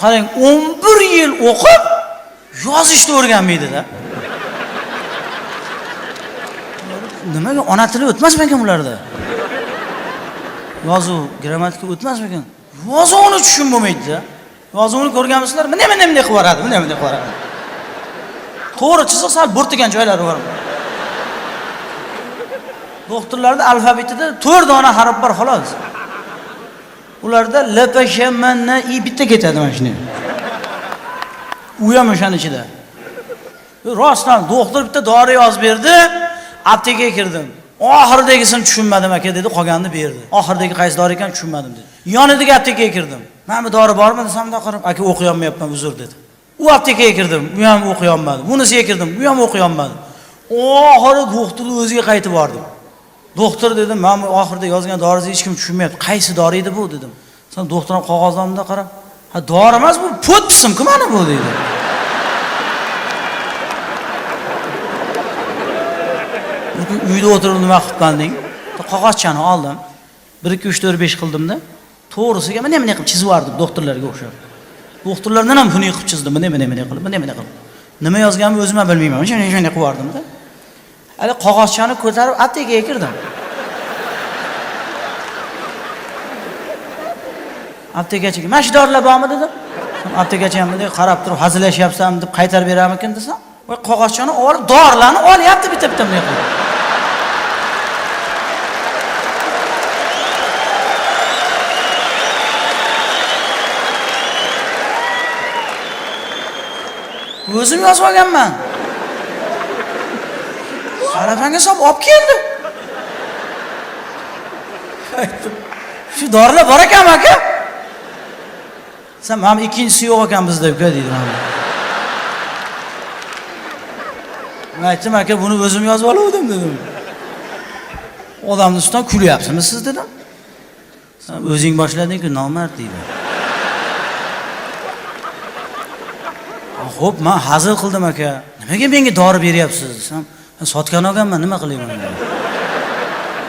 Qarang, 11 yil o'qib yozishni o'rganmaydi-da. Nimaga ona tili o'tmasmikan ularda? Yozuv, grammatika o'tmasmikan? Yozuvni tushunib bo'lmaydi-da. Yozuvni ko'rganmisizlar? Mana mana bunday qilib yuboradi, mana bunday qilib yuboradi. To'g'ri chiziq sal bo'rtigan joylari bor. Doktorlarda alfabetida 4 dona harf bor xolos. Ularda L P Sh M N I bitta ketadi mana shuni. U ham o'shani ichida. Rostdan doktor bitta dori yozib berdi, aptekaga kirdim. Oxiridagisini tushunmadim aka dedi, qolganini berdi. Oxiridagi qaysi dori ekan tushunmadim dedi. Yonidagi aptekaga kirdim. Mana bu dori bormi desam, bundoq qarab, aka o'qiy olmayapman, uzr dedi. U aptekaga kirdim, u ham o'qiy olmadi. Bunisiga kirdim, u ham o'qiy olmadi. Oxiri doktorning o'ziga qaytib bordim. Doktor dedim, mana bu oxirida yozgan doringizni hech kim tushunmayapti. Qaysi dori edi bu dedim. Sen doktor ham qog'ozdan bundoq qarab, ha dori emas bu, podpisim-ku mana bu dedi. Uyda o'tirib nima qilibman deng. Qog'ozchani oldim. 1 2 3 4 5 qildimda. To'g'risiga mana bunday qilib chizib yubordim doktorlarga o'xshab. Doktorlardan ham xunuk qilib chizdim, mana mana bunday qilib, mana bunday qilib. Nima yozganimni o'zim ham bilmayman. Shunday shunday qilib yubordimda. Hali qog'ozchani ko'tarib aptekaga kirdim. Aptekachiga, "Mana shu dorilar bormi?" dedim. Aptekachi ham bunday qarab turib, hazillashyapsan deb qaytarib beramikin desam, voy qog'ozchani olib, dorilarni olyapti bitta-bitta bunday qilib. O'zim yozib olganman. Salafanga solib olib keldi. Shu dorilar bor ekanmi aka? Sen mana ikkinchisi yo'q ekan bizda uka deydi mana. Men aytdim aka, buni o'zim yozib oluvdim dedim. Odamning ustidan kulyapsizmi siz dedim. Sen o'zing boshlading-ku nomard deydi. Xo'p, men hazil qildim aka. Nimaga menga dori beryapsiz desam, sotgan olganman, nima qilay buni?